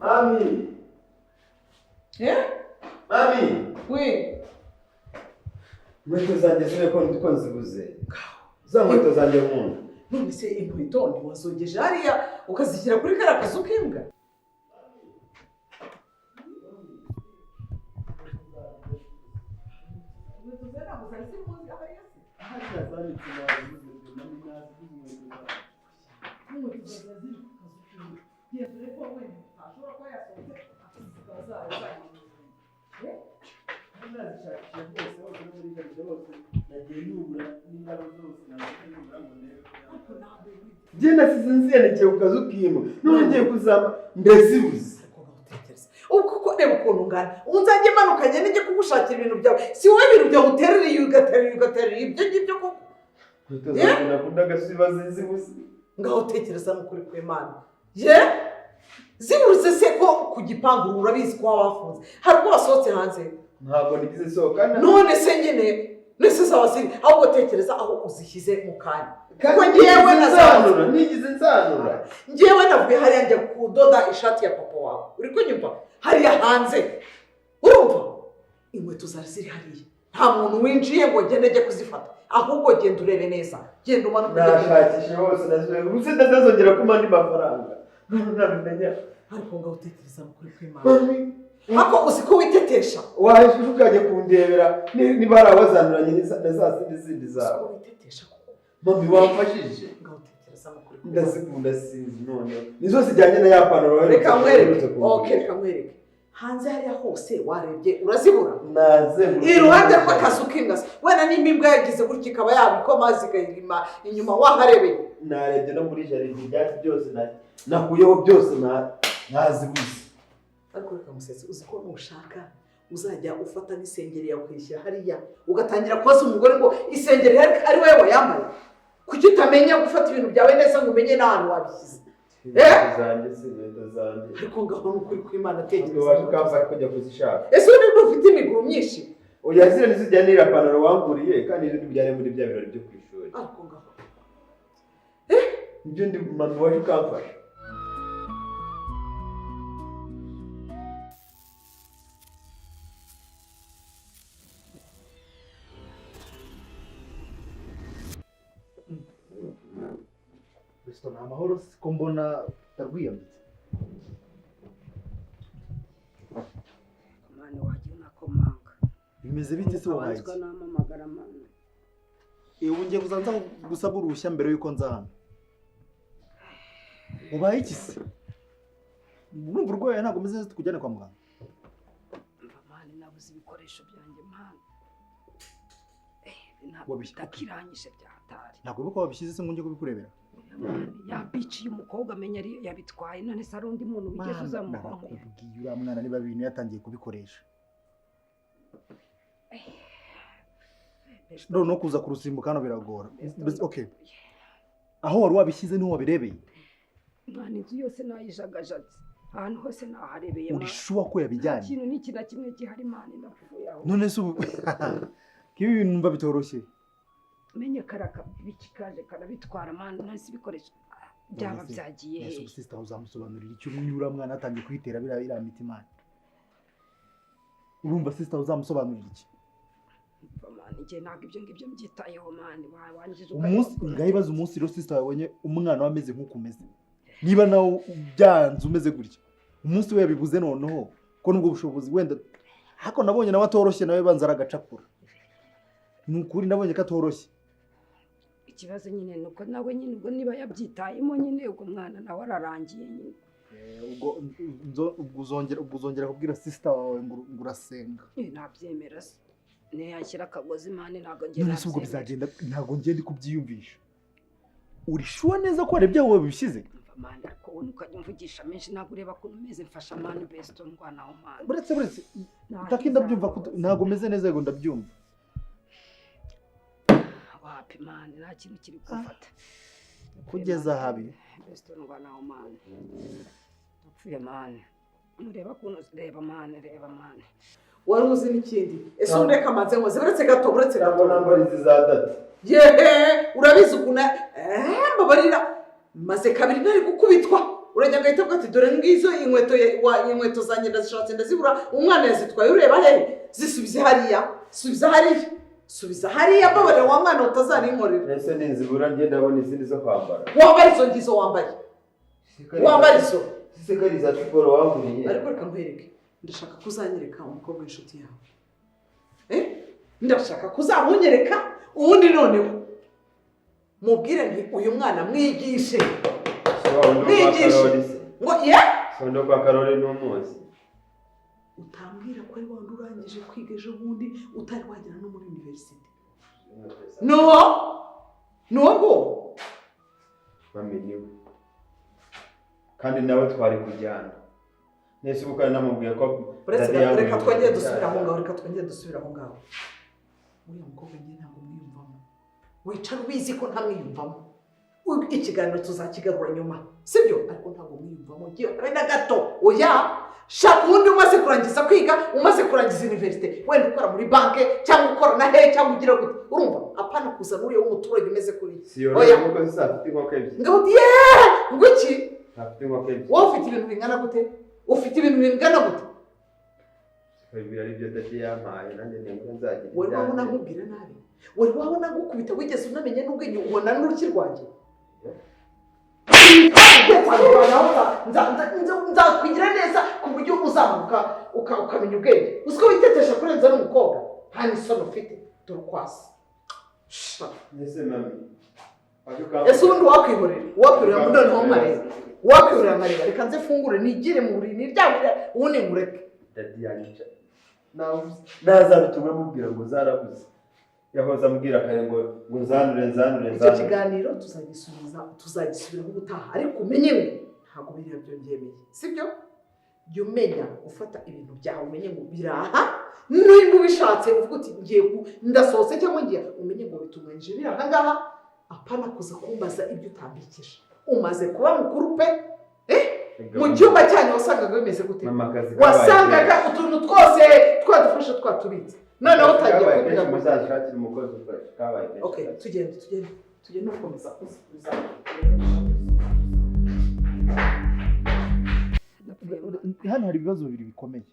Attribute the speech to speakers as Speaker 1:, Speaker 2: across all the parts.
Speaker 1: Mami!
Speaker 2: Eh?
Speaker 1: Mami!
Speaker 2: We.
Speaker 1: Inkweto zanjye zine ko ko nzibuze. Za nkweto zanjye nkunda.
Speaker 2: None se inkweto ntiwazogeje hariya ukazishyira kuri kariya kazu k'imbwa? Inkweto zawe ntabwo zari ziri munsi hariya se? Inkweto zawe ziri ku kazu k'imbwa. Genda urebe ko wenda ashobora kuba yasohotse zikaba zagiye. Eh? Ariko ntabwo
Speaker 1: Njye nasize nziyandikiye ku kazu k'imbwa. None ngiye kuzamba ndazibuze.
Speaker 2: Ubu kuko reba ukuntu ungana, ubu nzajya manuka ngende njye kugushakira ibintu byawe. Si wowe ibintu byawe uterereye, ugaterera, ugaterera ibyo ngibyo koko.
Speaker 1: Inkweto zanjye nakundaga ziba zizibuze.
Speaker 2: Ngaho tekereza n'ukuri kw'Imana ye, zibuze se ko ku gipangu urabizi ko waba wafunze, hari ubwo wasohotse hanze?
Speaker 1: Ntabwo nigeze sohoka.
Speaker 2: None se nyine nese zaba ziri ahubwo, tekereza aho uzishyize mu kanya.
Speaker 1: Kandi
Speaker 2: Kuko njyewe
Speaker 1: nigeze
Speaker 2: nasanze
Speaker 1: nsanura, nigeze nsanura.
Speaker 2: Njyewe navuye hariya njya kudoda ishati ya papa wawe, uri kunyumva? Hariya hanze, urumva, inkweto zari ziri hariya, nta muntu winjiye ngo ngende njye kuzifata. Ahubwo genda urebe neza, genda umanuke ujye kureba.
Speaker 1: Nashakishe hose nazibuze. Ubu se ndazongera kumpa andi mafaranga? None nabimenya.
Speaker 2: Ariko ngaho utekereza mu kuri kw'Imana.
Speaker 1: Mami,
Speaker 2: Ariko uzi ko witetesha?
Speaker 1: Waje ukajya kundebera niba hari abazanuranye na za zindi zindi
Speaker 2: Uzi
Speaker 1: zawe.
Speaker 2: ko witetesha koko?
Speaker 1: Mami, wamfashije.
Speaker 2: Ngaho utekereza mu kuri kw'Imana.
Speaker 1: Ndazikunda, sinzi noneho nizo zijyanye na ya pantaro waherutse
Speaker 2: Reka nkwereke.
Speaker 1: uherutse kugura.
Speaker 2: Okay, reka nkwereke. Hanze hariya hose warebye urazibura?
Speaker 1: Nazengurutse.
Speaker 2: Iruhande rw'akazu k'imbwa se, wenda nimba imbwa yagize gutya ikaba yabikoma zikayirima inyuma, waharebeye?
Speaker 1: Narebye no muri jardin, ibyatsi byose nakuyeho byose, nazibuze.
Speaker 2: Ariko reka musetse, uzi ko nushaka uzajya ufata n'isengeri yawe ukayishyira hariya, ugatangira kubaza umugore ngo isengeri ari wowe wayambaye? Kuki utamenya gufata ibintu byawe neza ngo umenye n'ahantu wabishyize?
Speaker 1: Inkweto zanjye si inkweto zanjye.
Speaker 2: Ariko ngaho ni ukuri kw'Imana,
Speaker 1: Ntabwo
Speaker 2: tekereza.
Speaker 1: waje ukamfasha kujya kuzishaka?
Speaker 2: Ese ubu niba ufite imiguru myinshi?
Speaker 1: Oya, ziriya ntizijyane n'iriya pantaro wanguriye, kandi izo ntibijyane muri bya birori byo ku ishuri.
Speaker 2: Ariko ngaho.
Speaker 1: Nibyo ndi, mama, waje ukamfasha.
Speaker 3: Besto, ni amahoro ko mbona utarwiyambitse?
Speaker 4: Mani, wagiye unakomanga.
Speaker 3: Bimeze bite se, wabaye
Speaker 4: Ukabanzwa
Speaker 3: iki?
Speaker 4: Nampamagara, mani.
Speaker 3: Ubu ngiye kuza nza gusaba uruhushya mbere yuko nza hano. Ubaye iki se? Urumva urwaye, ntabwo umeze neza, tukujyane kwa muganga.
Speaker 4: Mva mani, nabuze ibikoresho byanjye, mani. Ntabwo bitakiranyije byahatari.
Speaker 3: Ntabwo wibuka wabishyize se ngo njye kubikurebera?
Speaker 4: Mani, yabiciye umukobwa, amenya ariyo yabitwaye. None se hari undi muntu wigeze uza mu
Speaker 3: Narakubwiye, uriya mwana niba ibintu yatangiye kubikoresha, noneho kuza kurusimbuka hano biragora. Mbese, okay, aho wari wabishyize niho wabirebeye?
Speaker 4: Mwana, inzu yose nayijagajatse, ahantu hose naharebeye.
Speaker 3: Uri
Speaker 4: Mani.
Speaker 3: sure ko
Speaker 4: Nta
Speaker 3: yabijyanye?
Speaker 4: kintu n'iki na kimwe gihari, mani, ndapfuye aho.
Speaker 3: None se ubu ko ibi bintu numva bitoroshye?
Speaker 4: Menye karaka biki kaje karabitwara, mani. None se ibikoresho byaba
Speaker 3: None se-
Speaker 4: byagiye
Speaker 3: Ese
Speaker 4: hehe?
Speaker 3: ubu sister uzamusobanurira icyo uriya mwana yatangiye kuyitera biriya iriya miti, mani? Urumva sister uzamusobanurira iki?
Speaker 4: Umva, mani, njye ntabwo ibyo ngibyo mbyitayeho, mani. Wangiza
Speaker 3: Umunsi ngaho ibaze, umunsi rero sister wabonye umwana we ameze nk'uko umeze, niba nawe byanze umeze gutya, umunsi we yabibuze noneho ko nubwo bushobozi wenda, ariko nabonye nawe atoroshye, nawe banza aragacakura. Ni ukuri nabonye ko atoroshye.
Speaker 4: Ikibazo nyine ni uko nawe nyine ubwo niba yabyitayemo nyine, ubwo mwana nawe ararangiye nyine.
Speaker 3: Ubwo uzongera kubwira sister wawe ngo urasenga?
Speaker 4: Nabyemera se? Ntiyashyira akagozi, mani, ntabwo njye
Speaker 3: None se ubwo
Speaker 4: nabyemera.
Speaker 3: bizagenda? Ntabwo ngiye ndi kubyiyumvisha. Uri sure neza ko warebye aho wabishyize?
Speaker 4: Umva, mani, ariko wowe ntukajya umvugisha menshi. Ntabwo ureba ko umeze? Mfasha, mani, besto, ndwanaho, mani.
Speaker 3: Buretse
Speaker 4: Nta
Speaker 3: taki, ndabyumva ko
Speaker 4: kizamuza.
Speaker 3: ntabwo umeze neza, yego ndabyumva.
Speaker 4: Wapi, mani, nta kintu kiri kumfata.
Speaker 3: Kugeza habi.
Speaker 4: Besto, ndwanaho, mani, ndapfuye, mani. Nureba ukuntu, reba, mani, reba, mani.
Speaker 2: Wari uzi n'ikindi? Ese ubu reka manze nkoze, buretse gato, buretse
Speaker 1: Ntabwo
Speaker 2: gato.
Speaker 1: nambara izi za data.
Speaker 2: Yehe, urabizi ukuntu mbabarira, maze kabiri ntari gukubitwa. Urajya ngo ahite avuga ati dore ngizo inkweto inkweto zanjye ndazishatse ndazibura, umwana yazitwaye. Ureba hehe? Zisubize hariya, subiza hariya, subiza hariya. Mbabarira wa mwana, utazarinkorera.
Speaker 1: Ese ninzibura njye ndabona izindi zo kwambara?
Speaker 2: Wambara izo ngizo wambaye, wambara izo.
Speaker 1: Ese ko ari iza siporo wanguriye?
Speaker 2: Ariko reka nkwereke, ndashaka ko uzanyereka umukobwa w'inshuti yawe. Eh? Ndashaka ko uzamunyereka, ubundi noneho mubwire nti uyu mwana mwigishe.
Speaker 1: Si wa wundi wo kwa
Speaker 2: Mwigishe.
Speaker 1: Karori se?
Speaker 2: Ngo ye?
Speaker 1: Si wundi wo kwa Karori n'umuzi?
Speaker 2: Utambwira ko ari wandi urangije kwiga ejo bundi, utari wagera no muri université? Nuwo, nuwo nguwo.
Speaker 1: Mami, niwe, kandi nawe twari kujyana nese ubu, kandi namubwiye ko
Speaker 2: Uretse
Speaker 1: daddy yanguriye
Speaker 2: reka twongere
Speaker 1: inkweto
Speaker 2: dusubire aho
Speaker 1: nshyashya.
Speaker 2: ngaho, reka twongere dusubire aho ngaho. Uriya mukobwa njye ntabwo mwiyumvamo. Wicara ubizi ko ntamwiyumvamo. Ikiganiro tuzakigarura nyuma, sibyo? Ariko ntabwo mwiyumvamo ngiye habe na gato, oya. Shaka uwundi umaze kurangiza kwiga, umaze kurangiza université, wenda ukora muri banki cyangwa ukora na hehe cyangwa ugira gute, urumva? Apana kuzana uriya w'umuturage umeze kuriya.
Speaker 1: Si yorora
Speaker 2: Oya.
Speaker 1: inkoko se? Afite inkoko ebyiri.
Speaker 2: Ngaho yeee, ngo iki?
Speaker 1: Afite inkoko ebyiri.
Speaker 2: Wowe ufite ibintu bingana gute? Ufite ibintu bingana gute?
Speaker 1: Ibi ari byo daddy yampaye, nanjye nibwo nzagira
Speaker 2: Wari wabona
Speaker 1: ibyanjye.
Speaker 2: nkubwira nabi? Wari wabona ngukubita? Wigeze unamenya n'ubwenge, ubona n'uruki rwanjye? Nzakwigira neza ku buryo uzamuka ukamenya ubwenge. Uzi ko witetesha kurenza n'umukobwa, nta n'isoni ufite? Dore ukwasi. Sha.
Speaker 1: Ese mami, wajya ukampa-
Speaker 2: Ese ubundi wakwihorera, wakwihorera ngo noneho nkareba, wakwihorera nkareba? Reka nze fungure, nigire mu buriri, niryamire, ubundi nkureke.
Speaker 1: Daddy yanyica. Nazabitume mubwira ngo zarabuze. Yahoze ambwira kare ngo nzanure, nzanure,
Speaker 2: Icyo
Speaker 1: nzanure.
Speaker 2: kiganiro tuzagisubiza, tuzagisubiraho ubutaha, ariko umenye ngo ntabwo biriya byo mbyemeye, sibyo? Jya umenya gufata ibintu byawe, umenye ngo biraha. Nimba ubishatse uvuga uti ngiye ndasohotse cyangwa ngiye, umenye ngo bitunganyije, biri aha ngaha. Apana kuza kumbaza ibyo utambikije. Umaze kuba mukuru pe. Mu cyumba cyanyu wasangaga bimeze gute?
Speaker 1: Mama, akazi kabaye
Speaker 2: Wasangaga
Speaker 1: kenshi.
Speaker 2: utuntu twose twadufashe, twatubitse, noneho
Speaker 1: Akazi
Speaker 2: utangiye
Speaker 1: kabaye
Speaker 2: kubwira
Speaker 1: kenshi,
Speaker 2: ngo
Speaker 1: muzanshakire umukozi ufasha, kabaye kenshi.
Speaker 2: Okay, tugende, tugende, tugende. Ukomeza kuza.
Speaker 4: Ndapfuye mwana.
Speaker 3: Hano hari ibibazo bibiri bikomeye.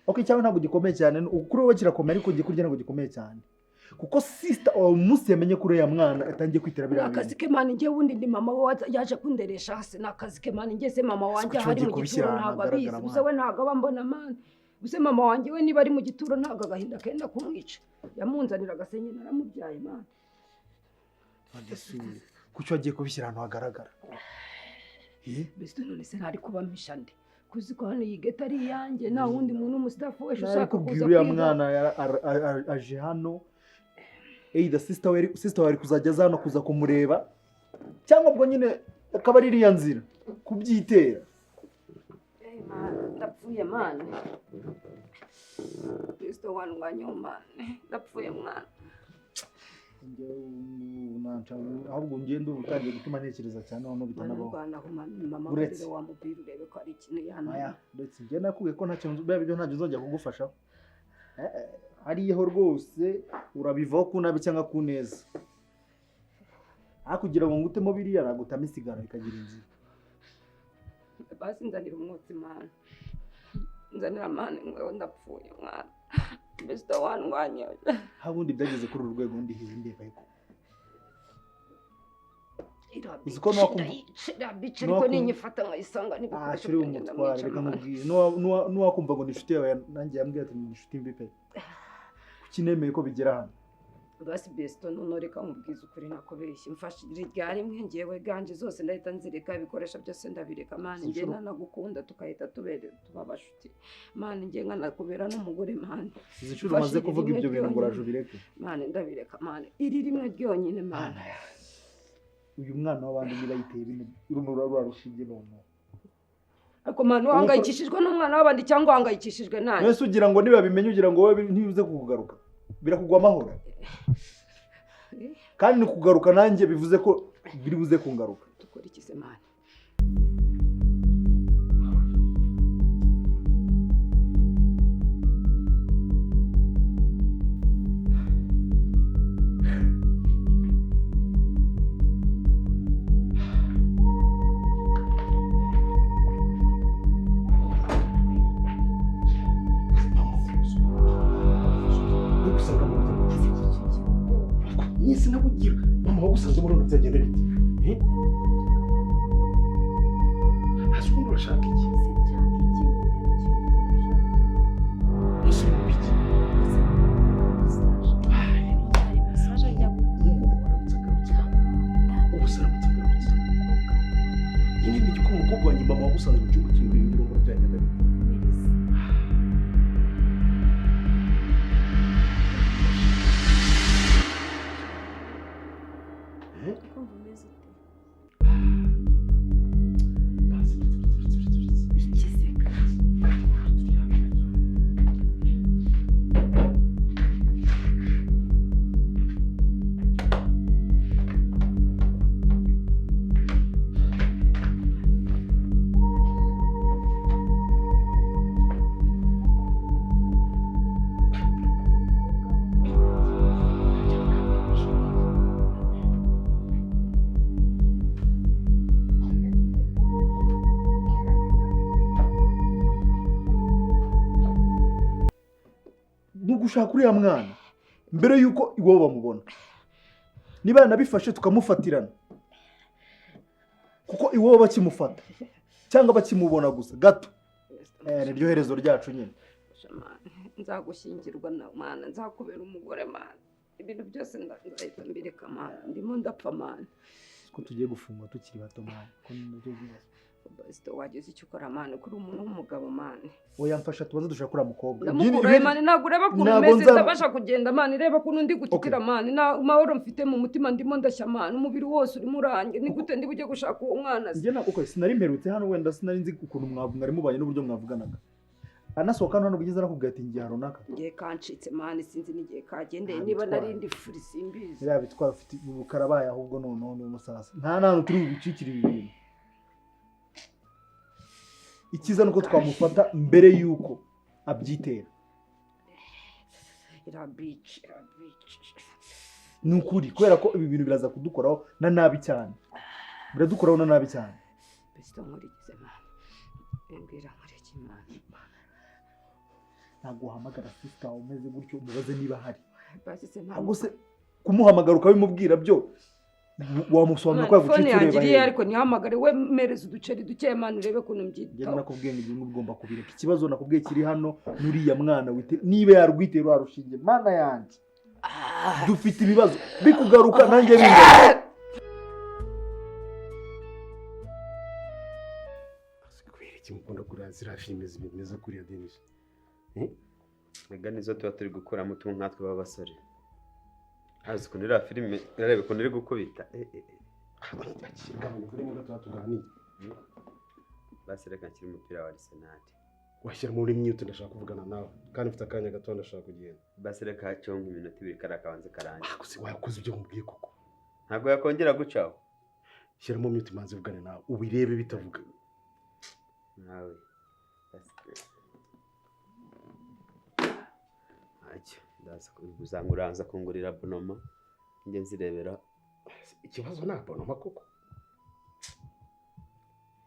Speaker 3: Okay, cyangwa ntabwo gikomeye cyane kuri wowe, kirakomeye, ariko njye kurya ntabwo gikomeye cyane, kuko sister uwo munsi yamenye ko uriya mwana atangiye kwitera
Speaker 4: Ni
Speaker 3: biriya
Speaker 4: akazi
Speaker 3: bintu.
Speaker 4: ke mani. Njye wundi ndi mama we, yaje kunderesha hasi, ni akazi ke mani. Ngeze mama wanjye
Speaker 3: Kuki
Speaker 4: ahari
Speaker 3: wagiye
Speaker 4: mu
Speaker 3: kubishyira
Speaker 4: gituro
Speaker 3: ahantu
Speaker 4: ntabwo abizi.
Speaker 3: hagaragara,
Speaker 4: Gusa we ntabwo aba mbona mani. Gusa mama wanjye we niba ari mu gituro ntabwo agahinda kenda kumwica. Yamunzanira agasenyi, naramubyaye mani.
Speaker 3: None se kuki wagiye kubishyira ahantu hagaragara? Eh?
Speaker 4: Mbese none se ntari kubamisha nde, kuzi ko hano iyi ghetto ari iyanjye, nta wundi muntu w'umusitafu wese
Speaker 3: Nari
Speaker 4: ushaka
Speaker 3: kubwira
Speaker 4: kuza
Speaker 3: uriya
Speaker 4: kwiga.
Speaker 3: mwana aje hano, either sister we ari kuzajya aza hano kuza kumureba, cyangwa ubwo nyine akaba ari iriya nzira kubyitera.
Speaker 4: Eh, man, ndapfuye mani. Kristo wandwanyeho mani, ndapfuye mwana.
Speaker 3: Njyewe ahubwo ngende ubu utangiye gutuma ntekereza cyane noneho
Speaker 4: Mwana,
Speaker 3: bitanabaho.
Speaker 4: ndwanaho mani, mama.
Speaker 3: Uretse.
Speaker 4: Uretse wamubwira urebe ko hari ikintu
Speaker 3: Aya,
Speaker 4: yananiye.
Speaker 3: ndetse njye nakubwiye ko ntacyo biba byo ntacyo nzongera kugufashaho. Hariyaho rwose urabivaho ku nabi cyangwa ku neza, aho kugira ngo ngutemo biriya nagutamo isigara ikagira inzira.
Speaker 4: Basi nzanira umwotsi mani, nzanira mani, ngwewe ndapfuye mwana. Mbese wandwanyeho.
Speaker 3: Habundi byageze kuri uru rwego ndi hehe ndeba ariko? Uzi ko
Speaker 4: irabica ariko ninyifata nkayisanga
Speaker 3: Ah,
Speaker 4: n'ibikoresho
Speaker 3: shuri
Speaker 4: byanjye
Speaker 3: umutware
Speaker 4: ndamwica
Speaker 3: reka
Speaker 4: mani.
Speaker 3: nkubwire, nuwakumva ngo ni inshuti yawe, nanjye yambwiye ati ni inshuti mbi pe. Kuki nemeye ko bigera hano?
Speaker 4: Basi besito, noneho reka nkubwize ukuri, nakubeshye. Mfashe rya rimwe, ngewe ganje zose ndahita nzireka, ibikoresho byose ndabireka mani. Ngewe ntanagukunda, tukahita tubere tuba abashuti mani, ngewe nkanakubera n'umugore mani.
Speaker 3: Izi nshuro umaze
Speaker 4: Mfashe
Speaker 3: kuvuga
Speaker 4: rimwe
Speaker 3: ibyo bintu ngo
Speaker 4: ryonyine.
Speaker 3: uraje ubireke.
Speaker 4: Mani, ndabireka mani, iri rimwe ryonyine mani.
Speaker 3: Mana yanjye. Uyu mwana w'abandi niba yiteye bino, runo rura rushinge noneho.
Speaker 4: Ariko mani, uhangayikishijwe n'umwana w'abandi cyangwa uhangayikishijwe nanjye?
Speaker 3: Mwese ugira ngo nibabimenye, ugira ngo wowe ntibize kukugaruka, birakugwa amahoro, kandi ni kugaruka nanjye bivuze ko biri buze kungaruka.
Speaker 4: Dukora iki se mani?
Speaker 5: Sinabugira mama wagusanze muri byagenda bite? Eh? Hasi ubundi urashaka iki?
Speaker 6: Sinshaka iki,
Speaker 5: Ese uri mu biki?
Speaker 6: Hari massage ajya
Speaker 5: Nk'umuntu waramutse agarutse, ubu se aramutse agarutse nyine ni ko umukobwa wanjye mama wagusanze mu cyumba turi imbere y'urugo byagenda bite? Eh?
Speaker 6: Kumva umeze ute?
Speaker 5: Basi, uretse, uretse, uretse, uretse.
Speaker 6: Ikizega.
Speaker 3: Ni ugushaka uriya mwana mbere y'uko iwabo bamubona, niba yanabifashe tukamufatirana, kuko iwabo bakimufata cyangwa bakimubona gusa gato, niryo herezo ryacu nyine.
Speaker 4: Man, nzagushyingirwa na mana, nzakubera umugore man, ibintu byose nzahita mbireka man, ndimo ndapfa man.
Speaker 3: Ko tugiye gufungwa tukiri bato mwana, ko nibyo bibazo.
Speaker 4: Basito, wagize icyo ukora man, kuri umuntu w'umugabo man.
Speaker 3: Oya, mfasha tubanze dushaka uriya mukobwa.
Speaker 4: Ndamukurayo man, ntabwo ureba ukuntu
Speaker 3: Ntabwo
Speaker 4: meze, ndabasha kugenda man, reba ukuntu ndi gutitira man, nta mahoro mfite mu mutima, ndimo ndashya man, umubiri wose urimo urange. Ni gute ndi bujye gushaka uwo mwana se?
Speaker 3: Njye na okay, sinari mperutse hano, wenda sinari nzi ukuntu mwari mubanye n'uburyo mwavuganaga. Anasohoka hano kugeza nakubwira ati ngiye ahantu runaka.
Speaker 4: Ngiye kancitse man, sinzi n'igihe kagendeye,
Speaker 3: Nta
Speaker 4: niba
Speaker 3: bitwara.
Speaker 4: nari ndi furi simbizi.
Speaker 3: Biriya bitwara ufite ubu karabaye, ahubwo noneho ni umusasa, nta n'ahantu turi bubicikire ibi bintu. Icyiza ni uko twamufata mbere y'uko abyitera.
Speaker 4: Irabici, irabici.
Speaker 3: Ni ukuri, kubera ko ibi bintu biraza kudukoraho na nabi cyane, biradukoraho na nabi cyane.
Speaker 4: Besito, nkurikize man, mbwira nkuriki man.
Speaker 3: Ntabwo wahamagara sister wawe umeze gutyo umubaze niba ahari?
Speaker 4: Basi se nta
Speaker 3: Ntabwo se kumuhamagara ukabimubwira byo wamusobanurira ko
Speaker 4: Phone
Speaker 3: yagucitse
Speaker 4: yanjye
Speaker 3: ureba
Speaker 4: iriya,
Speaker 3: hehe?
Speaker 4: ariko ntihamagare we, mpereza uduceri duke man, urebe ukuntu
Speaker 3: Njye
Speaker 4: mbyitaho.
Speaker 3: nakubwiye ngo ibyo ugomba kubireka. Ikibazo nakubwiye kiri hano n'uriya mwana wite niba yarwitera ruriya rushinge, mana yanjye, dufite ibibazo bikugaruka nanjye bingaruka.
Speaker 5: Kubera iki mukunda kureba ziriya filime zimeze kuriya, Denis?
Speaker 1: Mega nizo tuba turi gukuramo utu nkatwe b'abasore. Azi ukuntu iriya filime, irareba ukuntu iri gukubita. Eh, eh, eh.
Speaker 5: Gabanya kuri niba tuba tuganira.
Speaker 1: Basi reka nshyire umupira wa Arsenal.
Speaker 5: Washyira muri mute, ndashaka kuvugana nawe kandi mfite akanya gato, ndashaka kugenda.
Speaker 1: Basi reka haceho nk'iminota 2 kariya kabanze karangiye.
Speaker 5: Ah, gusa wakoze ibyo nkubwiye koko?
Speaker 1: Ntabwo yakongera gucaho.
Speaker 5: Shyiramo mute manze vugane nawe, ubirebe bitavuga.
Speaker 1: Nawe. Basi. Ntacyo. Ndaza uzangura kungurira abonnement njye nzirebera.
Speaker 5: Ikibazo ni abonnement koko,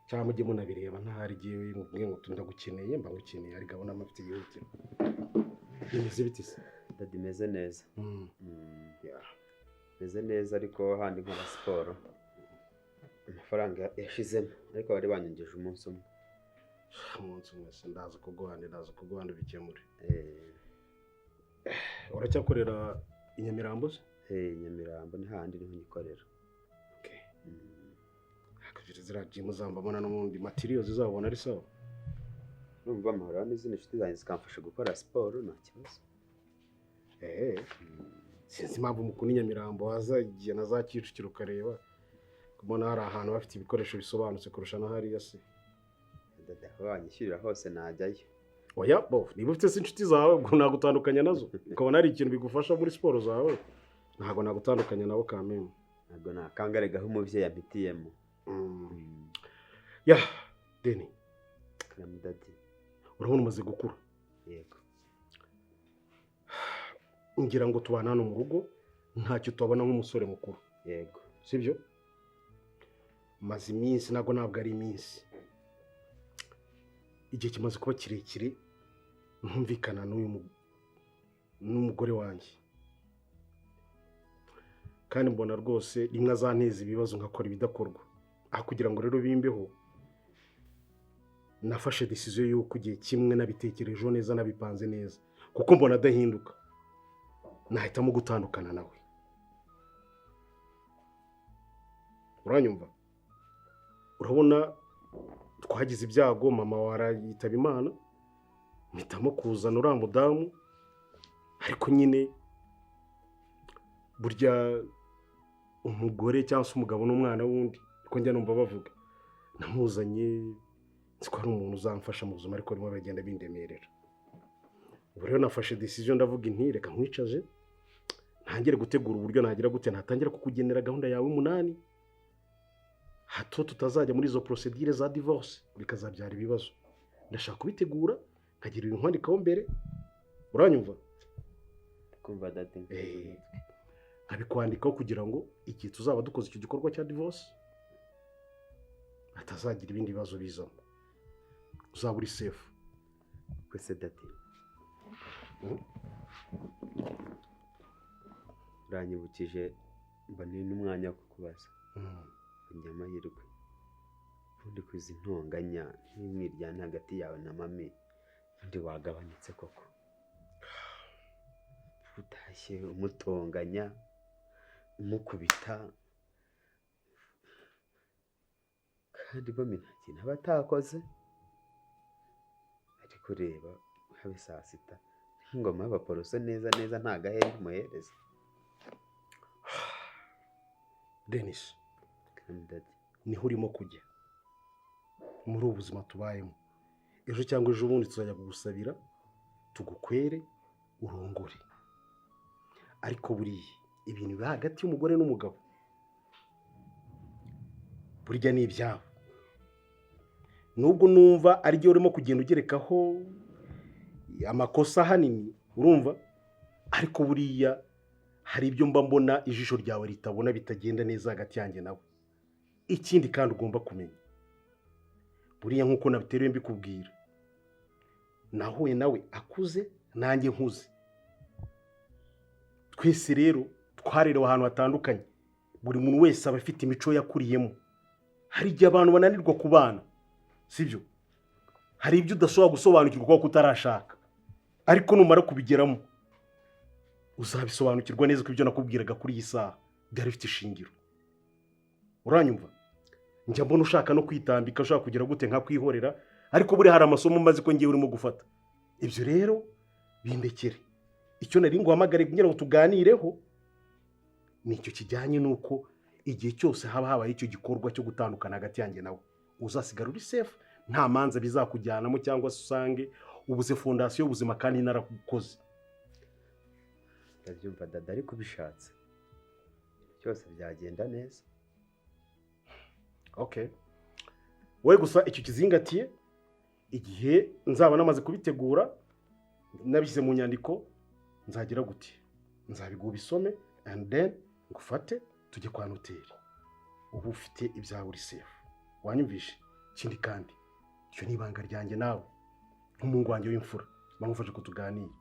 Speaker 5: cyangwa mujye munabireba ntahari igihe mubwiye ngo ndagukeneye, mba ngukeneye, ariko abona amafite yihutirwa. Bimeze bite se?
Speaker 1: Daddy, meze neza.
Speaker 5: Yeah.
Speaker 1: Meze neza, ariko handi nkora siporo amafaranga yashizemo, ariko bari banyongeje umunsi umwe.
Speaker 5: Umunsi umwe se? Ndaza kuguhanda, ndaza kuguhanda ubikemure. Uracyakorera i Nyamirambo se?
Speaker 1: Nyamirambo ni hahandi niho nyikorera.
Speaker 5: Okay. Kugira ziriya gym zambabona n'ubundi materials zizabona ari sawa.
Speaker 1: Urumva amahoro n'izindi nshuti zanjye zikamfasha gukora siporo, nta kibazo.
Speaker 5: Sinzi impamvu mukunda i Nyamirambo, wazagiye na za Kicukiro ukareba kubona hari ahantu bafite ibikoresho bisobanutse kurusha na hariya se.
Speaker 1: Dada, aho wanyishyurira hose najyayo.
Speaker 5: Oya bo, niba ufite se inshuti zawe ubwo nagutandukanya nazo, ukabona hari ikintu bigufasha muri siporo zawe, ntabwo nagutandukanya nabo kameme.
Speaker 1: Ntabwo nakangare gaho umubyeyi ampitiyemo.
Speaker 5: Ya Deni.
Speaker 1: Karamu daddy.
Speaker 5: Urabona umaze gukura.
Speaker 1: Yego.
Speaker 5: Ngira ngo tubana hano mu rugo ntacyo tubona nk'umusore mukuru.
Speaker 1: Yego.
Speaker 5: Sibyo? Maze iminsi, ntabwo ari iminsi, igihe kimaze kuba kirekire ntumvikana n'uyu n'umugore wanjye. Kandi mbona rwose rimwe azanteza ibibazo nkakora ibidakorwa. Aho kugira ngo rero bimbeho, nafashe decision y'uko igihe kimwe nabitekerejeho neza, nabipanze neza, kuko mbona adahinduka, nahitamo gutandukana nawe. Uranyumva? Urabona twagize ibyago, mama warayitaba Imana, mpitamo kuzana uriya mudamu. Ariko nyine burya umugore cyangwa se umugabo n'umwana w'undi, niko njya numva bavuga. Namuzanye nzi ko ari umuntu uzamfasha mu buzima, ariko rimwe bagenda bindemerera. Ubu rero nafashe decision, ndavuga inti reka nkwicaje ntangire gutegura uburyo nagira gute natangira kukugenera gahunda yawe 8, hato tutazajya muri izo procedure za divorce bikazabyara ibibazo. Ndashaka kubitegura nkagira ibintu nkwandikaho mbere. Uranyumva?
Speaker 1: Kumva dati.
Speaker 5: Nkabikwandikaho kugira ngo igihe tuzaba dukoze icyo gikorwa cya divorce hatazagira ibindi bibazo bizamo, uzaba uri safe.
Speaker 1: Kwese dati, uranyibukije mba ni n'umwanya wo kukubaza. Amahirwe ubundi kwiza intonganya n'imwiryane hagati yawe na mami, ubundi wagabanutse koko? Utashye umutonganya, umukubita, kandi mami nta kintu aba atakoze. Ariko reba habe saa sita nk'ingoma y'abaporoso neza neza, nta gahenge umuhereza.
Speaker 5: Dennis, niho urimo kujya muri ubu buzima tubayemo. Ejo cyangwa ejo bundi tuzajya kugusabira tugukwere urongore. Ariko buriya ibintu biri hagati y'umugore n'umugabo burya ni ibyabo. Nubwo numva ari ryo urimo kugenda ugerekaho amakosa ahanini, urumva, ariko buriya hari ibyo mba mbona ijisho ryawe ritabona bitagenda neza hagati yanjye nawe. Ikindi kandi ugomba kumenya, buriya nkuko nabiteruye mbikubwira, nahuye nawe akuze nanjye nkuze. Twese rero twarerewe ahantu hatandukanye, buri muntu wese aba afite imico yakuriyemo. Hari igihe abantu bananirwa kubana, sibyo? Hari ibyo udashobora gusobanukirwa kuko utarashaka, ariko numara kubigeramo uzabisobanukirwa neza ko ibyo nakubwiraga kuri iyi saha byari bifite ishingiro. Uranyumva? Njya mbona ushaka no kwitambika, ushaka kugira gute nkakwihorera, ariko buri hari amasomo maze ko ngiye urimo gufata. Ibyo rero bindekere. Icyo nari nguhamagare kugira ngo tuganireho nicyo kijyanye nuko igihe cyose haba habaye icyo gikorwa cyo gutandukana hagati yanjye nawe, uzasigara uri safe, nta manza bizakujyanamo cyangwa se usange ubuze fondasiyo y'ubuzima kandi narakukoze.
Speaker 1: Ndabyumva dada, ariko ubishatse byose byagenda neza.
Speaker 5: Okay, wowe gusa icyo kizingatiye, igihe nzaba namaze kubitegura nabishyize mu nyandiko, nzagira gute nzabiguha ubisome, and then ngufate tujye kwa noteri, ubu ufite ibyawe uri safe. Wanyumvishe? Ikindi kandi icyo ni ibanga ryanjye nawe nk'umuhungu wanjye w'imfura, bamufashe ko tuganire.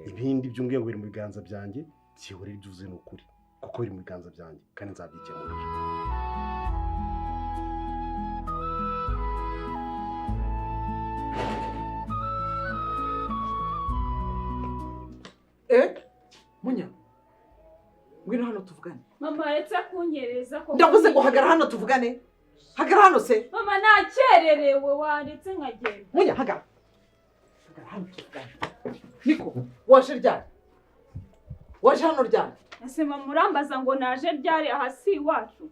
Speaker 5: Ibindi by'umbwiye ngo biri mu biganza byanjye, byihorere ibyo uvuze ni ukuri, kuko biri mu biganza byanjye kandi nzabyikemurira.
Speaker 2: Munya, ngwino hano tuvugane.
Speaker 6: Mama aretse kunyereza ko
Speaker 2: ndavuze ngo hagara hano tuvugane. Hagara hano se.
Speaker 6: Mama nakererewe, waretse nkagenda.
Speaker 2: Munya hagara. Hagara hano tuvugane. Niko, waje ryari? Waje hano ryari?
Speaker 6: Ese mama urambaza ngo naje ryari aha si iwacu?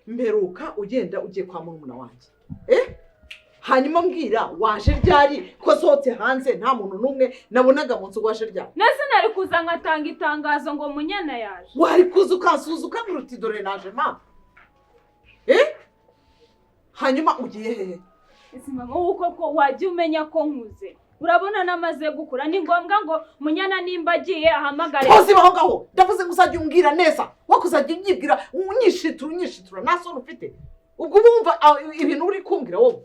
Speaker 2: Mperuka ugenda ugiye kwa murumuna wanjye. Hanyuma mbwira waje ryari ko sohotse hanze nta muntu n'umwe nabonaga mu nzu, waje ryari?
Speaker 6: Nese nari kuza nkatanga itangazo ngo Munyana yaje.
Speaker 2: Wari kuza ukansuza ukambwira uti dore naje mama. Hanyuma ugiye hehe?
Speaker 6: Ese mama wowe koko wajya umenya ko nkuze? Urabona namaze gukura, ni ngombwa ngo Munyana nimba agiye ahamagare.
Speaker 2: Kozi baho ngaho, ndavuze ngo uzajya umbwira neza, wakuzajya unyibwira unyishitura unyishitura nta soni ufite. Ubwo wumva ibintu uri kumbwira wowe.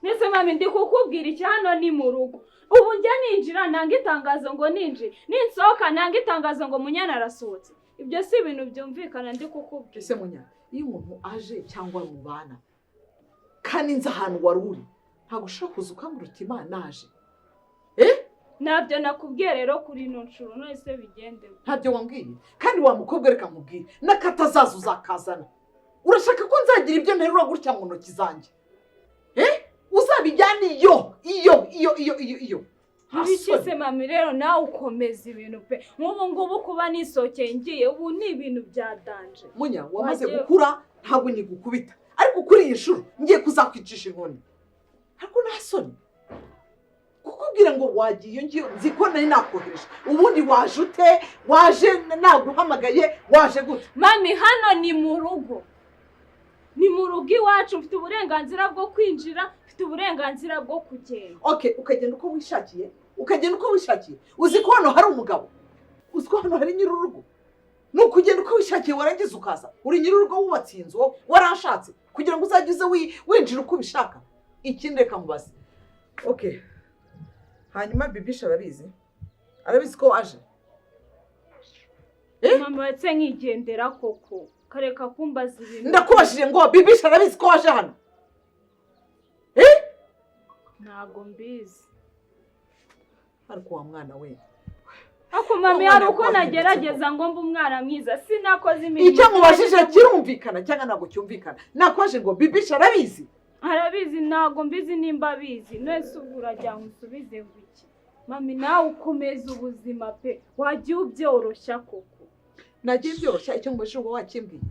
Speaker 6: Nese mami ndi kukubwira iki, hano ni mu rugo. Ubu njye Ubu njya ninjira nanga itangazo ngo ninjire, ninsohoka nanga itangazo ngo Munyana arasohotse. Ibyo si ibintu byumvikana ndi kukubwira.
Speaker 2: Ese Munya, iyo umuntu aje cyangwa mubana kandi nzi ahantu wari uri, ntabwo ushobora kuza ukambwira uti: "Imana naje"?
Speaker 6: Ntabyo nakubwiye rero kuri ino nshuro. None se bigende gute?
Speaker 2: Ntabyo wambwiye. Kandi wa mukobwa, reka nkubwire, n'akatazaza uzakazana. Urashaka ko nzagira ibyo nterura gutya mu ntoki zanjye? Uzabijyane iyo iyo iyo iyo iyo iyo.
Speaker 6: Ibiki se mami? Rero nawe ukomeza ibintu pe. Nk'ubu ngubu kuba nisohokeye ngiye, ubu ni ibintu bya danger?
Speaker 2: Munya, wamaze
Speaker 6: Wagiye-
Speaker 2: gukura, ntabwo nkigukubita, ariko kuri iyi nshuro ngiye kuzakwicisha inkoni. Ariko nta soni kukubwira ngo wagiye iyo ngiyo, nzi ko nari nakohereje. Ubundi waje ute? Waje naguhamagaye? Waje gute?
Speaker 6: Mami, hano ni mu rugo, ni mu rugo iwacu. Mfite uburenganzira bwo kwinjira, mfite uburenganzira bwo kugenda.
Speaker 2: Okay, ukagenda uko wishakiye, ukagenda uko wishakiye. Uzi ko hano hari umugabo? Uzi ko hano hari nyir'urugo? Ni ukugenda uko wishakiye, warangiza ukaza? Uri nyir'urugo, wubatse iyi nzu wowe, warashatse kugira ngo uzajye uze winjira uko ubishaka? Ikindi, reka nkubaze. Okay, hanyuma Bibisha arabizi? Arabizi ko waje? Eh?
Speaker 6: Mama, ndetse nkigendera koko, kareka kumbaza ibintu.
Speaker 2: Ndakubajije ngo Bibisha arabizi ko waje hano?
Speaker 6: Ntabwo mbizi.
Speaker 2: Ariko wa mwana we!
Speaker 6: Ariko mami,
Speaker 2: Wa
Speaker 6: hari
Speaker 2: mwana
Speaker 6: uko
Speaker 2: wahindutse.
Speaker 6: nagerageza ngo mbe umwana mwiza, sinakoze imirimo.
Speaker 2: Icyo nkubajije kirumvikana cyangwa ntabwo cyumvikana? Nakubajije ngo Bibisha arabizi?
Speaker 6: Arabizi? Ntabwo mbizi nimba abizi. None ubwo uragira ngo usubize ngo iki? Mami, nawe ukomeza ubuzima pe. Wagiye ubyoroshya koko.
Speaker 2: Nagiye byoroshya? Icyo nkubajije uba wakimbwiye.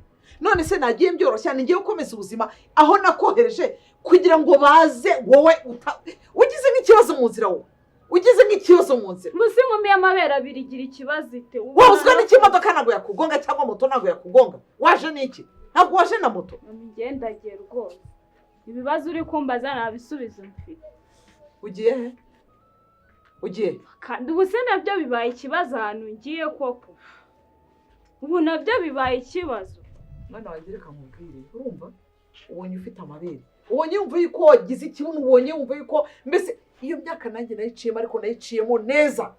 Speaker 2: None se nagiye byoroshya? Ni ngiye gukomeza ubuzima aho nakohereje kugira ngo baze, wowe ugize nk'ikibazo mu nzira, wowe ugize nk'ikibazo mu nzira.
Speaker 6: Musi inkumi y'amabere abiri igira ikibazo ite?
Speaker 2: Wowe uzwa n'ikimodoka ntabwo yakugonga, cyangwa moto ntabwo yakugonga. Waje n'iki? Ntabwo waje na moto.
Speaker 6: Mami, ngendagiye rwose. Ibibazo uri kumbaza nta bisubizo mfite.
Speaker 2: Ugiye he? Ugiye he?
Speaker 6: Kandi ubu se nabyo bibaye ikibazo ahantu ngiye koko? Ubu nabyo bibaye ikibazo?
Speaker 2: Mwana wanjye, reka nkubwire. Urumva, ubonye ufite amabere, ubonye wumva yuko wagize ikibuno, ubonye wumva yuko mbese iyo myaka nanjye nayiciyemo, ariko nayiciyemo neza.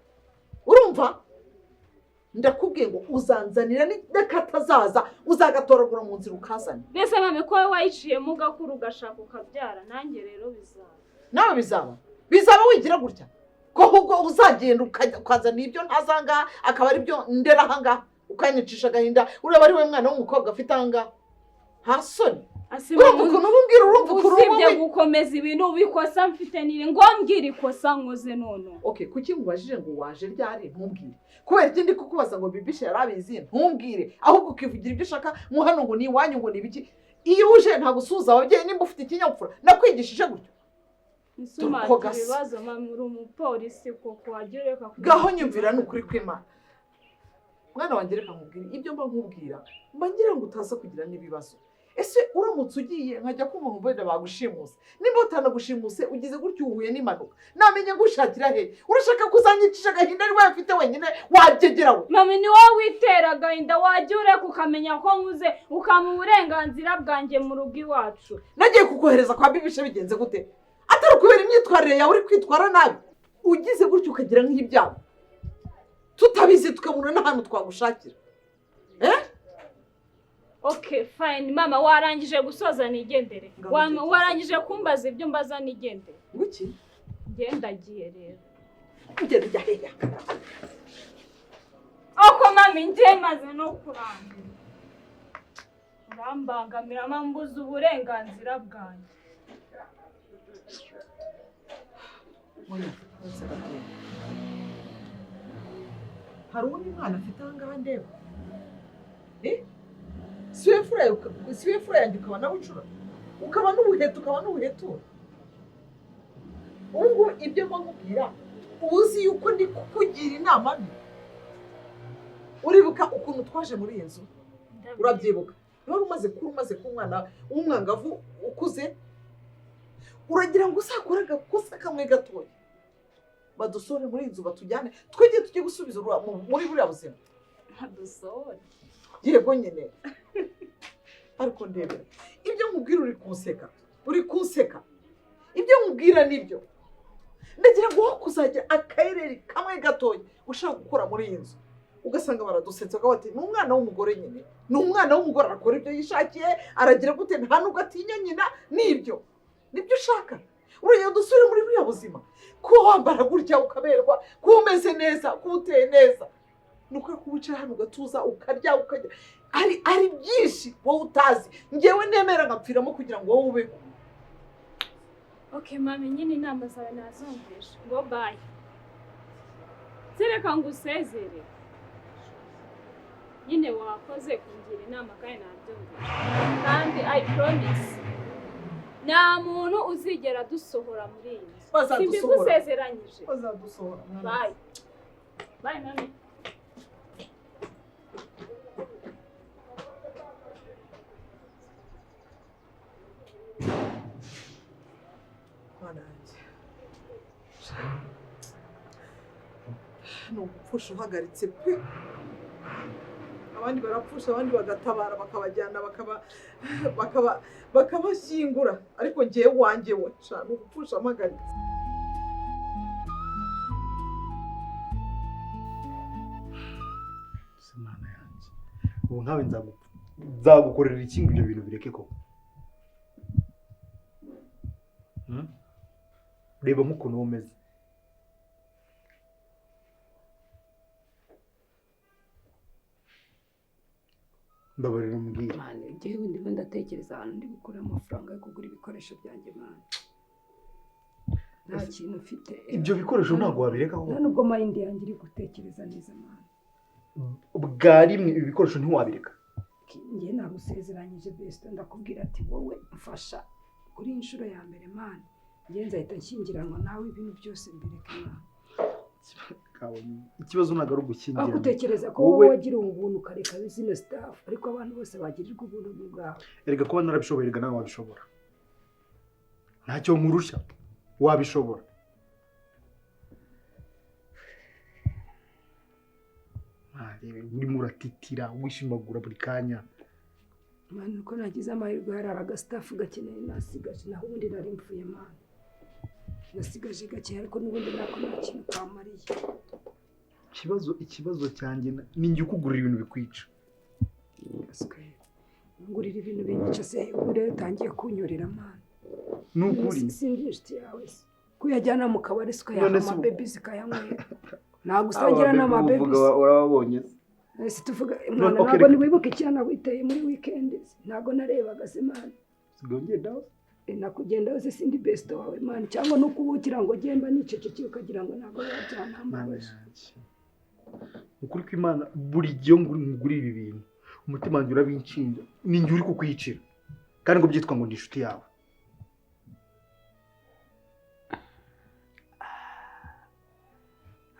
Speaker 2: Urumva, ndakubwiye ngo uzanzanira n'akatazaza, uzagatoragura mu nzira ukazana.
Speaker 6: Mbese mami, ko wowe wayiciyemo ugakura, ugashaka, ukabyara, nanjye rero bizaba?
Speaker 2: Nawe bizaba, bizaba. Wigira gutya ko ahubwo uzagenda ukazana ibyo ntazangaha, akaba ari byo ndera ahangaha, ukanyicisha agahinda. Ureba ari we mwana w'umukobwa afite ahangaha, nta soni? Urumva ukuntu uba umbwira? Urumva ukuntu uba
Speaker 6: Usibye gukomeza ibintu, ubikosa mfite nire ngo mbwire ikosa nkoze none?
Speaker 2: Okay, kuki nkubajije ngo waje ryari ntumbwire? Kubera ikindi kukubaza ngo Bibisha yarabizi ntumbwire, ahubwo ukivugira ibyo ushaka mu hano ngo ni iwanyu, ngo ni ibiki. Iyo uje ntabwo usuhuza ababyeyi nimba ufite ikinyabupfura. Nakwigishije gutyo?
Speaker 6: Nsumata.
Speaker 2: Dore uko gasa.
Speaker 6: Ibibazo mama, uri umupolisi koko, wajya ureka
Speaker 2: Gaho nyumvira, ni ukuri kw'Imana. Mwana wanjye, reka nkubwire, ibyo mba nkubwira mba ngira ngo utaza kugira n'ibibazo. Ese uramutse ugiye nkajya kumva ngo wenda bagushimuse, nimba utanagushimuse ugize gutyo uhuye n'impanuka, namenye ngushakira he? Urashaka kuzanyicisha agahinda ari wowe mfite wenyine, wabyegera we?
Speaker 6: Mami, ni wowe witera agahinda. Wajya ureka ukamenya ko nkuze, ukampa uburenganzira bwanjye mu rugo iwacu.
Speaker 2: Nagiye kukohereza kwa Bibishe bigenze gute, atari ukubera imyitwarire yawe? Uri kwitwara nabi. Ugize gutyo ukagira nk'ibyago tutabizi, tukabona n'ahantu twagushakira.
Speaker 6: Okay, fine mama, warangije gusoza nigendere.
Speaker 2: Ngaho tekereza.
Speaker 6: Warangije kumbaza ibyo mbaza, nigendere.
Speaker 2: Nguki?
Speaker 6: Ngendagiye rero.
Speaker 2: Ugenda ujya hehe?
Speaker 6: Ako mami, njye maze no kurangira, urambangamira mbuza uburenganzira bwanjye.
Speaker 2: Oya, uretse gatoya. Hari uwundi mwana afite aha ngaha ndeba? Eh? Si we mfura yawe, si we mfura yanjye, ukaba nawe ucura, ukaba n'ubuheto, ukaba n'ubuhetura. Ubu ngubu ibyo mba nkubwira, uzi yuko ndi kukugira inama mbi. Uribuka ukuntu twaje muri iyi nzu? Urabyibuka? Wari umaze kuba, umaze kuba umwana w'umwangavu ukuze. Uragira ngo uzakore agakosa kamwe gatoya, badusohore muri iyi nzu, batujyane, twige tujye gusubiza muri buriya buzima.
Speaker 6: Dusohore?
Speaker 2: Yego nyine. Ariko ndebera ibyo nkubwira, uri kunseka, uri kunseka. Ibyo nkubwira nibyo. Ndagira ngo wowe kuzagira akayereri kamwe gatoya ushaka gukora muri iyi nzu, ugasanga baradusetsa bakavuga bati ni umwana w'umugore nyine, ni umwana w'umugore arakora ibyo yishakiye, aragira gute, nta nubwo atinya nyina. Nibyo nibyo ushaka? Urugero dusubire muri buriya buzima, kuba wambara gutya ukaberwa, kuba umeze neza, kuba uteye neza, ni ukuri kuba wicara hano ugatuza ukarya ukajya, ari byinshi wowe utazi, ngewe nemera nkapfiramo kugira ngo wowe ubeho.
Speaker 6: Okay mami, nyine inama zawe nazumvishe, ngo bye. Sereka ngusezere. Nyine wakoze kungira inama kandi nabyumvishe. Kandi I promise, nta muntu uzigera dusohora muri iyi nzu.
Speaker 2: Bazadusohora.
Speaker 6: Simbigusezeranyije.
Speaker 2: Bazadusohora mwana.
Speaker 6: Bye. Bye mami.
Speaker 2: Mwana wanjye, ni ugupfusha uhagaritse pe. Abandi barapfusha, abandi bagatabara bakabajyana bakabashyingura, ariko ngewe wanjye we sha ni ugupfusha mpagaritse.
Speaker 3: Se Mana yanjye, ubu nkawe nzagukorera iki ngo ibyo bintu bireke koko? Reba nk'ukuntu uba umeze. Mbabarira umbwire.
Speaker 4: Mani, njyewe ndimo ndatekereza ahantu ndi gukura amafaranga yo kugura ibikoresho byanjye mani. Nta kintu mfite.
Speaker 3: Ibyo bikoresho ntabwo wabireka
Speaker 4: Nta
Speaker 3: koko?
Speaker 4: nubwo mind yanjye iri gutekereza neza mani.
Speaker 3: Bwa rimwe ibi bikoresho ntiwabireka.
Speaker 4: Njye nagusezeranyije besto, ndakubwira ati wowe mfasha kuri iyi nshuro ya mbere mani, njye nzahita nshyingiranwa nawe ibintu byose mbireke mani.
Speaker 3: Ikibazo ntabwo ari ugushyingiranwa.
Speaker 4: Aho utekereza ko
Speaker 3: Wowe-
Speaker 4: wowe wagira ubuntu ukareka zino staff, ariko abantu bose bagirirwa ubuntu bwawe.
Speaker 3: Erega kuba narabishoboye, erega nawe wabishobora. Ntacyo nkurusha, wabishobora. Urimo uratitira wishimagura buri kanya.
Speaker 4: Mani, uko nagize amahirwe hari agastaff gakeneye nasigaje, naho ubundi nari mpfuye mani. Nasigaje gake ariko n'ubundi nako nta kintu kamariye.
Speaker 3: Ikibazo cyanjye ni njye ukugurira ibintu bikwica.
Speaker 4: Ngurira ibintu binyica se, ubu rero utangiye kunyorera mani.
Speaker 3: Ni ukuri.
Speaker 4: Sindi inshuti yawe se. Kuyajyana mu kabari se ukayaha
Speaker 3: None se ubu-
Speaker 4: amabebi ukayanywera. Nagusangira n'amabebi.
Speaker 3: Urababonye se?
Speaker 4: Ese tuvuga
Speaker 3: None,
Speaker 4: mwana,
Speaker 3: okay,
Speaker 4: ntabwo
Speaker 3: reka-
Speaker 4: ntiwibuka icyana witeye muri weekend se? Ntabwo narebaga se mani.
Speaker 3: Usigaye ungendaho se?
Speaker 4: Nakugendaho se, sindi best wawe mani, cyangwa no kuwugira ngo gemba nicecekeye ukagira ngo ntabwo biba byanambabaje.
Speaker 3: Mana yanjye. Ukuri kw'Imana, buri gihe iyo ngurira ibi bintu umutima wanjye urabinshinja, ni njye uri kukwicira, kandi ngo byitwa ngo ni inshuti yawe.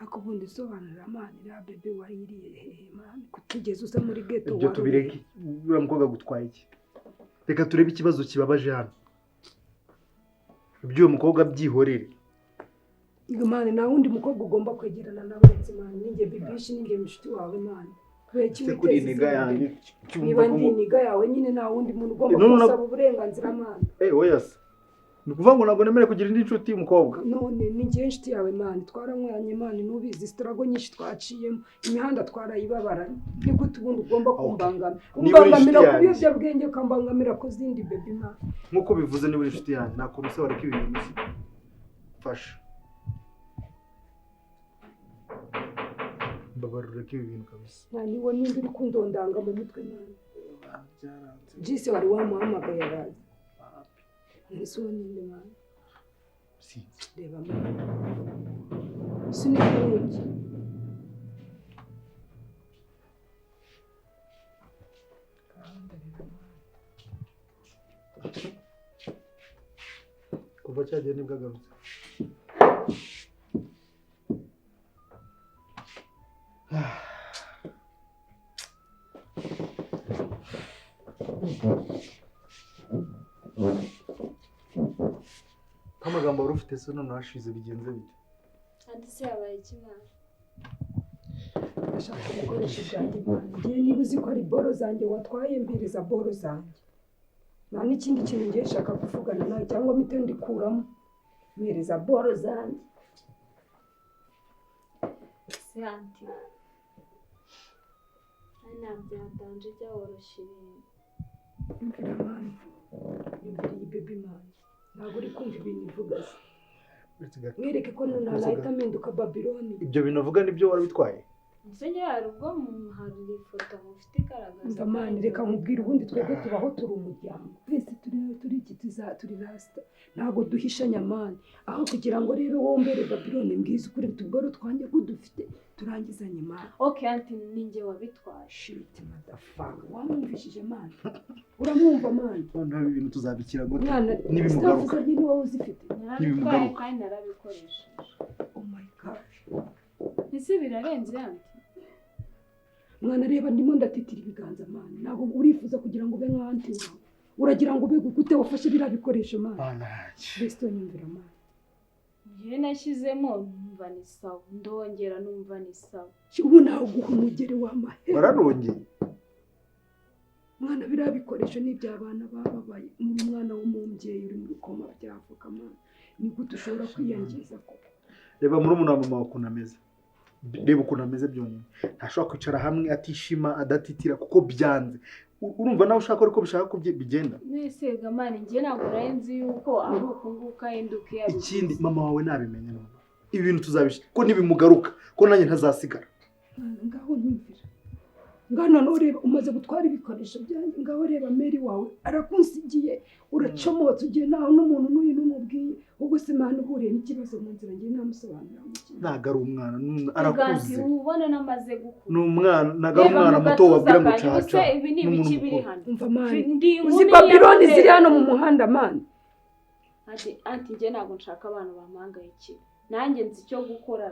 Speaker 4: Ariko ubundi sobanurira mani, iriya bebe wayiriye hehe mani, kutigeze uza muri ghetto?
Speaker 3: Ibyo
Speaker 4: Wari
Speaker 3: tubireke, uriya mukobwa agutwaye iki? Reka turebe ikibazo kibabaje hano. Iby'uwo mukobwa byihorere.
Speaker 4: uri? Mani, nta wundi mukobwa ugomba kwegerana nawe uretse mani, ninjye bibishi, ninjye mushuti wawe mani. Kubera iki
Speaker 3: Ese kuri
Speaker 4: witeza
Speaker 3: iniga
Speaker 4: izina
Speaker 3: yanjye
Speaker 4: bebe?
Speaker 3: cyumva
Speaker 4: Niba
Speaker 3: ko
Speaker 4: ndi iniga yawe nyine, nta wundi muntu ugomba
Speaker 3: No, no, no.
Speaker 4: kumusaba uburenganzira mani.
Speaker 3: Eh, oya se. Ni ukuvuga ngo ntabwo nemerewe kugira indi nshuti y'umukobwa?
Speaker 4: None ni njye inshuti yawe mani, twaranywanye mani, nubizi struggle nyinshi twaciyemo, imihanda twarayibabaranye. Ni gute ubundi ugomba
Speaker 3: Okay.
Speaker 4: kumbangamira?
Speaker 3: Niba uri inshuti
Speaker 4: Umbangamira ku
Speaker 3: yanjye.
Speaker 4: biyobyabwenge, ukambangamira ku zindi baby mani.
Speaker 3: Nk'uko bivuze, niba uri inshuti yanjye, nta kuntu se wareka ibi bintu se? Mfasha. Mbabarira ureke ibi bintu kabisa.
Speaker 4: Mani, wo nimba uri kundondanga mu mutwe mani.
Speaker 3: Byaranze.
Speaker 4: Jise wari wamuhamagaye araza. Ese uwo ninde mani?
Speaker 3: Sinzi.
Speaker 4: Reba mani. Sunika urugi.
Speaker 3: Kuva cyagiye nibwo agarutse. Nk'amagambo wari ufite se none hashize bigenze bite?
Speaker 6: Andi se yabaye iki mwana?
Speaker 4: Ndashaka ibikoresho byanjye mani. Ngiye niba uzi ko ari boro zanjye watwaye, mpereza boro zanjye. Nta n'ikindi kintu ngiye nshaka kuvugana nawe cyangwa mpite ndikuramo. Mpereza boro zanjye.
Speaker 6: Se aunty, ari ntabyatanje jya woroshya ibintu.
Speaker 4: Imvura man, imvura iyi baby man, ntabwo uri kumva ibintu ivuga se.
Speaker 5: Uretse gato.
Speaker 4: Mwereke ko nahita mpinduka Babiloni.
Speaker 5: Ibyo bintu uvuga nibyo warabitwaye?
Speaker 6: Ese njye hari ubwo hari ifoto mufite igaragaza
Speaker 4: Umva man, reka nkubwire, ubundi twebwe tubaho turi umuryango twese, turi iki, turi rasita, ntabwo duhishanya man. Aho kugira ngo rero wowe umbere Babiloni, mbwiza ukuri, tubwore utwanjye ko dufite turangizanye man.
Speaker 6: Okay aunty, ni njye wabitwaye.
Speaker 4: Shit, motherfucker, wamwumvishije man? Uramwumva man?
Speaker 3: Noneho ibi bintu tuzabikira gute
Speaker 4: Mwana,
Speaker 3: nibimugaruka?
Speaker 4: stuff zanjye ni wowe uzifite.
Speaker 6: Narabitwaye
Speaker 3: Nibimugaruka.
Speaker 6: kandi narabikoresheje.
Speaker 4: Oh my gosh.
Speaker 6: Ese birarenze aunty?
Speaker 4: Mwana, reba ndimo ndatitira ibiganza man. Ntabwo urifuza kugira ngo ube nka aunty wawe? Uragira ngo ube gute? Wafashe biriya bikoresho man.
Speaker 5: Mana yanjye.
Speaker 4: Besito, nyumvira man.
Speaker 6: Njye nashyizemo numva ni sawa, ndongera numva ni sawa.
Speaker 4: Ubu nawe guha umugeri w'amahera.
Speaker 5: Wararongeye.
Speaker 4: Mwana, biriya bikoresho ni iby'abana bababaye. Muri umwana w'umubyeyi uri muri koma byavuka man, ni gute ushobora kwiyangiza koko?
Speaker 3: Reba murumuna wa mama wawe ukuntu ameze, reba ukuntu ameze byonyine. Ntashobora kwicara hamwe atishima, adatitira kuko byanze. Urumva nawe ushaka ariko bishaka ko bigenda.
Speaker 6: Mwese gamani, njye ntabwo nari nzi yuko ari uku nguku ahinduka iyo abigize.
Speaker 3: Ikindi, mama wawe nabimenye none ibi bintu tuzabishyira ko nibimugaruka ko nanjye ntazasigara.
Speaker 4: Mwana, ngaho nyumvira, ngaho noneho reba umaze gutwara ibikoresho byanjye. Ngaho reba meri wawe arakunsigiye, uracomotse ugiye nawe n'umuntu n'uyu n'umubwiye. Ubwo se man, uhuriye n'ikibazo mu nzira, ngiye namusobanurira mu kintu?
Speaker 3: Ntabwo ari umwana,
Speaker 6: Ubwanti
Speaker 3: arakuze.
Speaker 6: Ubona namaze gukura.
Speaker 3: Ni umwana, ntabwo ari
Speaker 6: Reba
Speaker 3: umwana
Speaker 6: mu
Speaker 3: muto
Speaker 6: gatuza
Speaker 3: wabwira ngo
Speaker 6: kanjye,
Speaker 3: caca.
Speaker 6: ubuse ibi ni
Speaker 3: N'umuntu
Speaker 6: ibiki biri
Speaker 3: mukuru.
Speaker 6: hano?
Speaker 4: Umva man,
Speaker 6: Ndi
Speaker 4: uzi
Speaker 6: inkumi
Speaker 4: Babiloni
Speaker 6: y'amabere.
Speaker 4: ziri hano mu muhanda man.
Speaker 6: Aunty, njye ntabwo nshaka abantu bampangayikira, nanjye nzi icyo gukora.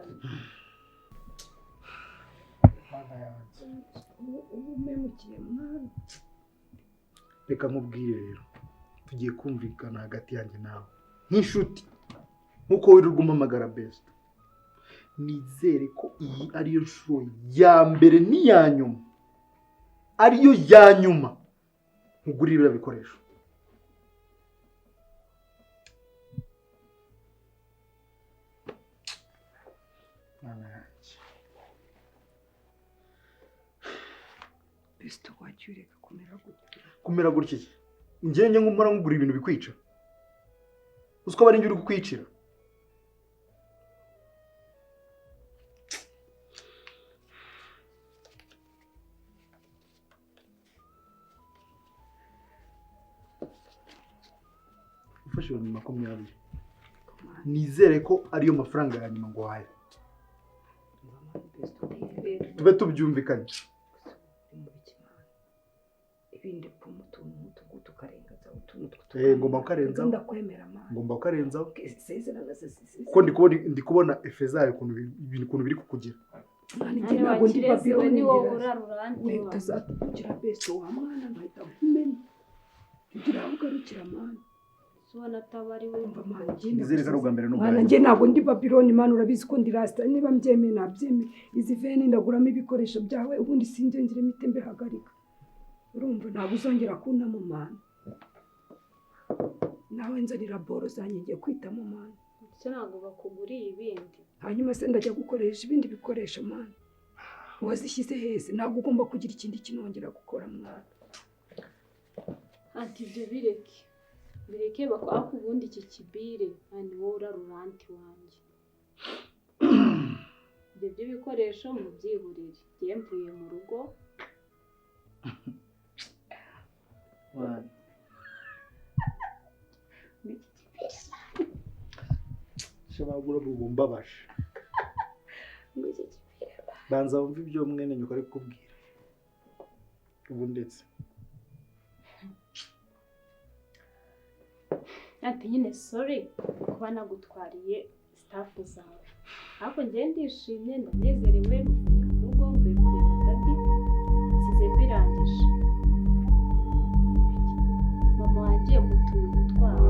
Speaker 5: Mana yanjye.
Speaker 4: Ubu umemukiye mwana.
Speaker 3: Reka nkubwire rero, tugiye kumvikana hagati yanjye nawe nk'inshuti, nk'uko wirirwa umpamagara besito. Nizere ko iyi ariyo nshuro ya mbere n'iya nyuma, ariyo ya nyuma nkugurira biriya bikoresho. Mana yanjye.
Speaker 4: Besito, wagiye ureka kumera gutya?
Speaker 3: Kumera gutya iki? Njye njye nk'umara nkugura ibintu bikwica, uzi ko aba ari njye uri kukwicira? Ufashe 20,000, nizere ko ariyo mafaranga ya nyuma nguhaye.
Speaker 4: Umva man, besito,
Speaker 3: Tube tubyumvikanye.
Speaker 4: Uri mu biki man? Ibindi puma utuntu nk'utu ngutu ukarengaza utuntu.
Speaker 3: Ngomba kukarenzaho.
Speaker 4: Ndakwemera man.
Speaker 3: Ngomba kukarenzaho.
Speaker 4: Sezerana se.
Speaker 3: Kuko ndi kubona effet zayo, ukuntu ibintu ukuntu biri kukugira.
Speaker 4: Mwana, njye
Speaker 6: Hano
Speaker 4: ntabwo ndi
Speaker 6: wakirezi we,
Speaker 4: Babiloni.
Speaker 6: ni wowe
Speaker 4: Ndiraza
Speaker 6: urara urandi
Speaker 4: we
Speaker 6: wawe.
Speaker 4: utazatugira besto wa mwana, nkahita nkumena tugira aho ugarukira man.
Speaker 6: Ubona ataba ari we.
Speaker 4: Umva man, njye
Speaker 3: Nizere ko ari ubwa mbere n'ubwa
Speaker 4: mwana,
Speaker 3: nyuma.
Speaker 4: njye ntabwo ndi Babiloni man, urabizi ko ndi rasita. Niba mbyemeye nabyemeye, izi veni ndaguramo ibikoresho byawe, ubundi sinzongere mpite mbihagarika. Urumva, ntabwo uzongera kuntamo man. Nawe nzanira boro zanjye, ngiye kwitamo man.
Speaker 6: Ndetse ntabwo bakuguriye ibindi.
Speaker 4: Hanyuma se ndajya gukoresha ibindi bikoresho man, wazishyize hese? Ntabwo ugomba kugira ikindi kinongera gukora mwana.
Speaker 6: Aunty, ibyo bireke, bireke bakwaka. Ubundi iki kibire ni wowe urarura aunty wanjye. Ibyo by'ibikoresho mubyihorere, njye mvuye mu rugo.
Speaker 3: Mwana. Shabagura bumbabaje. Banza wumve ibyo mwene nyoko ari kukubwira ubu ndetse.
Speaker 6: Aunty nyine, sorry kuba nagutwariye stuff zawe, ariko njye ndishimye, ndanezerewe, mvuye mu rugo, mvuye kureba daddy, nsize mbirangije. Mama wanjye mutuye umutwaro.